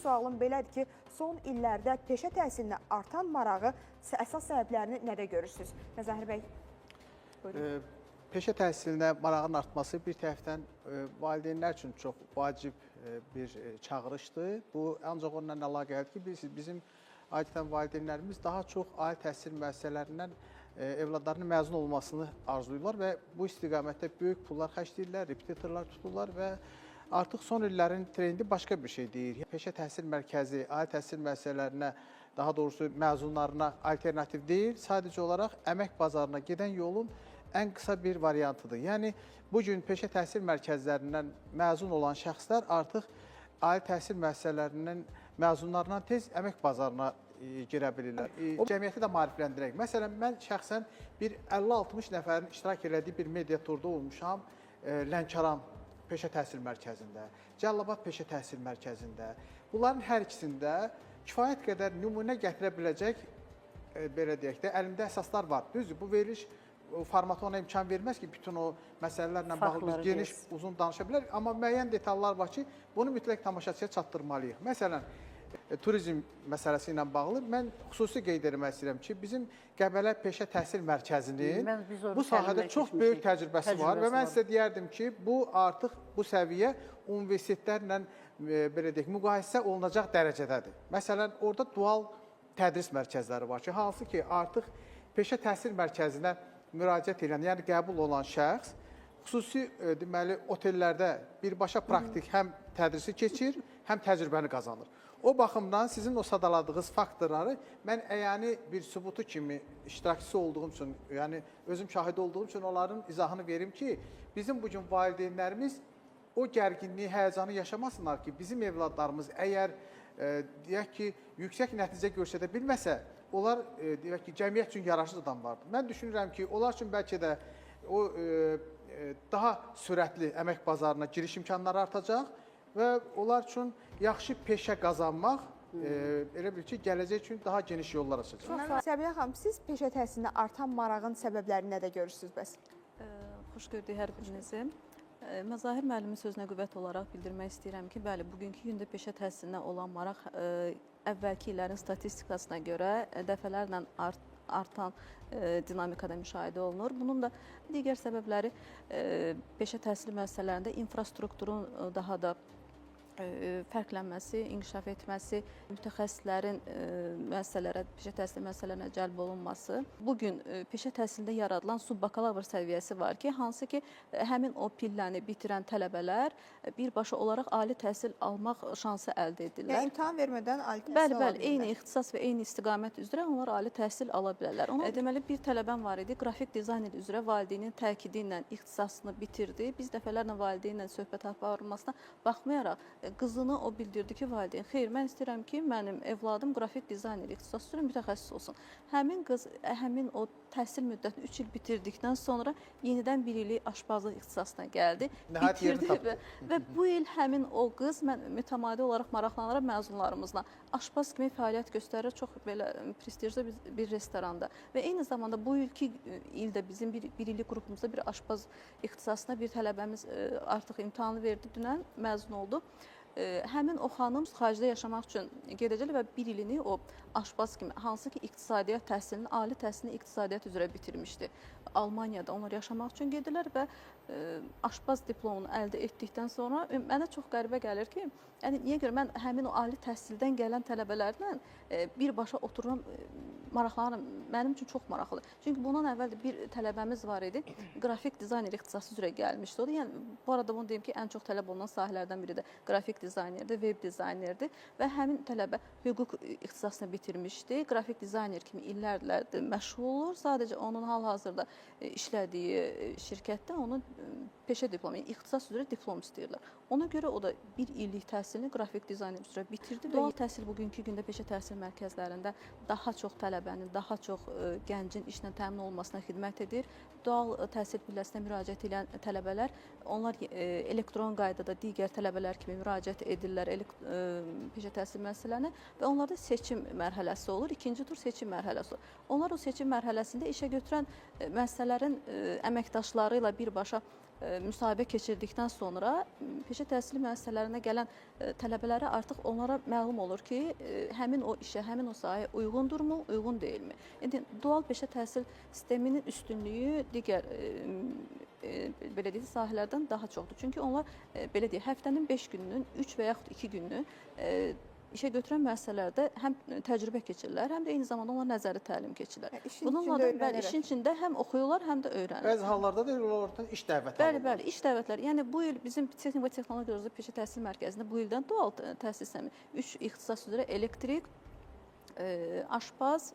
sualım belədir ki, son illərdə peşə təhsilinə artan marağı əsas səbəblərini nədə görürsünüz? Məzahir bəy, buyurun. Peşə təhsilinə marağın artması bir tərəfdən valideynlər üçün çox vacib bir çağırışdır. Bu ancaq onunla əlaqəlidir ki, bilirsiniz, bizim adətən valideynlərimiz daha çox ali təhsil müəssisələrindən evladlarının məzun olmasını arzulayırlar və bu istiqamətdə böyük pullar xərcləyirlər, repetitorlar tuturlar və artıq son illərin trendi başqa bir şey deyir. Peşə təhsil mərkəzi, ali təhsil müəssisələrinə, daha doğrusu məzunlarına alternativ deyil, sadəcə olaraq əmək bazarına gedən yolun ən qısa bir variantıdır. Yəni, bugün peşə təhsil mərkəzlərindən məzun olan şəxslər artıq ali təhsil müəssisələrinin məzunlarından tez əmək bazarına girə bilirlər. Cəmiyyəti də maarifləndirək. Məsələn, mən şəxsən bir 50-60 nəfərin iştirak elədiyi bir media turda olmuşam Lənkəran Peşə Təhsil Mərkəzində, Cəlilabad Peşə Təhsil Mərkəzində. Bunların hər ikisində kifayət qədər nümunə gətirə biləcək, belə deyək də, əlimdə əsaslar var. Düzdür, bu veriliş formatı ona imkan verməz ki, bütün o məsələlərlə bağlı biz geniş, uzun danışa bilərik, amma müəyyən detallar var ki, bunu mütləq tamaşaçıya çatdırmalıyıq. Məsələn, turizm məsələsi ilə bağlı mən xüsusi qeyd etmək istəyirəm ki, bizim Qəbələ Peşə Təhsil Mərkəzinin bu sahədə çox böyük təcrübəsi var və mən sizə deyərdim ki, bu artıq bu səviyyə universitetlərlə belə deyək, müqayisə olunacaq dərəcədədir. Məsələn, orada dual tədris mərkəzləri var ki, hansı ki, artıq Peşə Təhsil Mərkəzinə müraciət edən, yəni qəbul olan şəxs xüsusi deməli otellərdə birbaşa praktik həm tədrisi keçir, həm təcrübəni qazanır. O baxımdan sizin o sadaladığınız faktorları mən əyani bir sübutu kimi iştirakçısı olduğum üçün, yəni özüm şahid olduğum üçün onların izahını verim ki, bizim bugün valideynlərimiz o gərginliyi, həyəcanı yaşamasınlar ki, bizim evladlarımız əgər deyək ki, yüksək nəticə göstərə bilməsə, onlar deyək ki, cəmiyyət üçün yararsız adamlardır. Mən düşünürəm ki, onlar üçün bəlkə də o daha sürətli əmək bazarına giriş imkanları artacaq və onlar üçün yaxşı peşə qazanmaq elə bil ki, gələcək üçün daha geniş yollar açacaq. Çox sağ olun. Səbinə xanım, siz peşə təhsilinə artan marağın səbəblərini nədə görürsünüz bəs? Xoş gördük hər birinizi. Məzahir müəllimin sözünə qüvvət olaraq bildirmək istəyirəm ki, bəli, bugünkü gündə peşə təhsilinə olan maraq əvvəlki illərin statistikasına görə dəfələrlə artan dinamikada müşahidə olunur. Bunun da digər səbəbləri peşə təhsili müəssisələrində infrastrukturun daha da fərqlənməsi, inkişaf etməsi, mütəxəssislərin müəssisələrə, peşə təhsili müəssisələrinə cəlb olunması. Bugün peşə təhsilində yaradılan subbakalavr səviyyəsi var ki, hansı ki, həmin o pilləni bitirən tələbələr birbaşa olaraq ali təhsil almaq şansı əldə edirlər. Yəni imtahan vermədən ali təhsil ala bilirlər. Bəli, bəli, eyni ixtisas və eyni istiqamət üzrə onlar ali təhsil ala bilərlər. Ona, deməli, bir tələbəm var idi, qrafik dizayner üzrə valideynin təkidi ilə ixtisasını bitirdi. Biz dəfələrlə valideynlə söhbət aparılmasına baxmayaraq, qızını o bildirdi ki, valideyn, xeyr, mən istəyirəm ki, mənim evladım qrafik dizayner ixtisas üzrə mütəxəssis olsun. Həmin qız, həmin o təhsil müddətini 3 il bitirdikdən sonra yenidən bir illik aşpazlıq ixtisasına gəldi. Bitirdi və bu il həmin o qız, mən mütəmadi olaraq maraqlanaram məzunlarımızla, aşpaz kimi fəaliyyət göstərir çox belə prestijli bir restoranda. Və eyni zamanda bu ilki ildə bizim bir illik qrupumuzda bir aşpaz ixtisasına bir tələbəmiz artıq imtahanı verdi, dünən məzun oldu. Həmin o xanım xaricdə yaşamaq üçün gedəcək və bir ilini o aşpaz kimi, hansı ki iqtisadiyyat təhsilini, ali təhsilini iqtisadiyyat üzrə bitirmişdi. Almaniyada onlar yaşamaq üçün gedirlər və aşpaz diplomunu əldə etdikdən sonra mənə çox qəribə gəlir ki, yəni niyə görə mən həmin o ali təhsildən gələn tələbələrlə birbaşa otururam, maraqlanıram. Mənim üçün çox maraqlıdır. Çünki bundan əvvəl də bir tələbəmiz var idi, qrafik dizayner ixtisası üzrə gəlmişdi. O da, yəni, bu arada bunu deyim ki, ən çox tələb olunan sahələrdən biri də qrafik dizaynerdir, web dizaynerdir və həmin tələbə hüquq ixtisasını bitirmişdi. Qrafik dizayner kimi illərdir məşğul olur. Sadəcə onun hal-hazırda işlədiyi şirkətdə onun peşə diplomu, yəni ixtisas üzrə diplom istəyirlər. Ona görə o da bir illik təhsilini qrafik dizayner üzrə bitirdi və dual təhsil bugünkü gündə peşə təhsil mərkəzlərində daha çox tələbənin, daha çox gəncin işlə təmin olunmasına xidmət edir. Dual təhsil pilləsinə müraciət edən tələbələr, onlar elektron qaydada digər tələbələr kimi müraciət edirlər peşə təhsil müəssisələrinə və onlarda seçim mərhələsi olur, ikinci tur seçim mərhələsi olur. Onlar o seçim mərhələsində işə götürən müəssisələrin əməkdaşları ilə birbaşa müsahibə keçirdikdən sonra peşə təhsili müəssisələrinə gələn tələbələrə artıq onlara məlum olur ki, həmin o işə, həmin o sahəyə uyğundurmu, uyğun deyilmi? İndi dual peşə təhsil sisteminin üstünlüyü digər belə deyək, sahələrdən daha çoxdur. Çünki onlar belə deyək, həftənin 5 gününün 3 və yaxud 2 gününü işə götürən müəssisələrdə həm təcrübə keçirirlər, həm də eyni zamanda onlar nəzəri təlim keçirirlər. İşin Bununla da içində bəli, öyrənərək. işin içində həm oxuyurlar, həm də öyrənirlər. Bəzi hallarda da elə oradan iş dəvəti Bəli, alırlar. bəli, iş dəvətləri. Yəni bu il bizim Texnika və Texnologiya üzrə Peşə Təhsil Mərkəzində bu ildən dual təhsil sistemi 3 ixtisas üzrə elektrik, aşpaz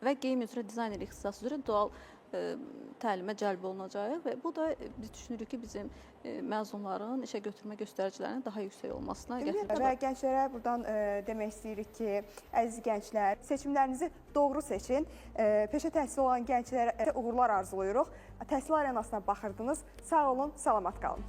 və geyim üzrə dizayner ixtisası üzrə dual təlimə cəlb olunacağıq və bu da biz düşünürük ki, bizim məzunların işə götürmə göstəricilərinin daha yüksək olmasına gətirib Və gənclərə buradan demək istəyirik ki, əziz gənclər, seçimlərinizi doğru seçin. Peşə təhsili olan gənclərə uğurlar arzulayırıq. Təhsil arenasına baxırdınız. Sağ olun, salamat qalın.